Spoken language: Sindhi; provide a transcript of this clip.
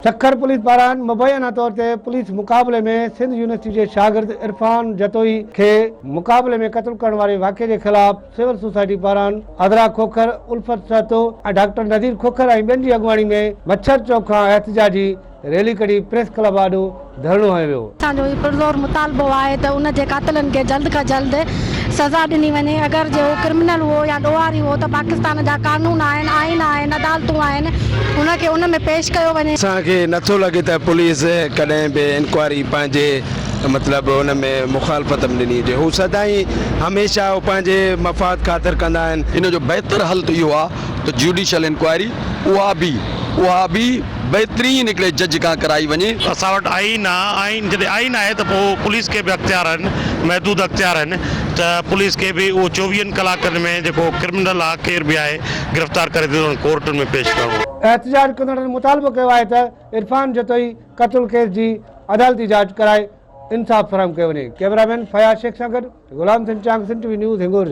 سکر پوليس پاران مبينا طور تي پوليس مقابلي ۾ سنڌ يونيورسٽي جي شاگرد عرفان جتوئي کي مقابلي ۾ قتل ڪرڻ واري واقعي جي خلاف سول سوسائٽي پاران عذرا کوکر، الفت سهتو ۽ ڊاڪٽر نذير کوکر ۽ ٻين جي اڳواڻي ۾ مڇر چوڪ کان احتجاجي ريلي ڪڍي پريس ڪلب آڏو ڌرڻو هنيو ويو. اسان جو هي پرزور مطالبو آهي ته ان جي قاتلن کي جلد کان جلد سزا ڏني وڃي اگر جي هو ڪرمنل هو يا ڏوهاري هو ته پاڪستان جا قانون آهن آئين آهن عدالتون آهن ان کي ان ۾ پيش ڪيو وڃي. اسان کي نٿو لڳي ته پوليس ڪڏهن به انڪوائري پنهنجي مطلب ان ۾ مخالفت ۾ ڏني هجي هو سدائين هميشه هو پنهنجي مفاد خاطر ڪندا آهن. ان جو بهتر حل ته اهو آهي ته جوڊيشل انڪوائري اها به اها به بهترين هڪڙي جج کان ڪرائي وڃي. اسان وٽ آئين آ، آئين جڏهن آئين آهي ته پوء پوليس کي به اختيار آهن، محدود اختيار آهن ته پوليس کي به اهو چوويهن ڪلاڪن ۾ جيڪو ڪرمنل آ ڪير به آهي گرفتار ڪري ٿي ڪورٽن ۾ پيش ڪرڻو. احتجاج ڪندڙن مطالبو ڪيو آهي ته عرفان جتوئي قتل ڪيس جي عدالتي جاچ ڪرائي انصاف فراهم ڪيو وڃي. ڪئميرا مين فياض شيخ سان گڏ Ghulam Hussain Chang Sindh T V news Hingorja.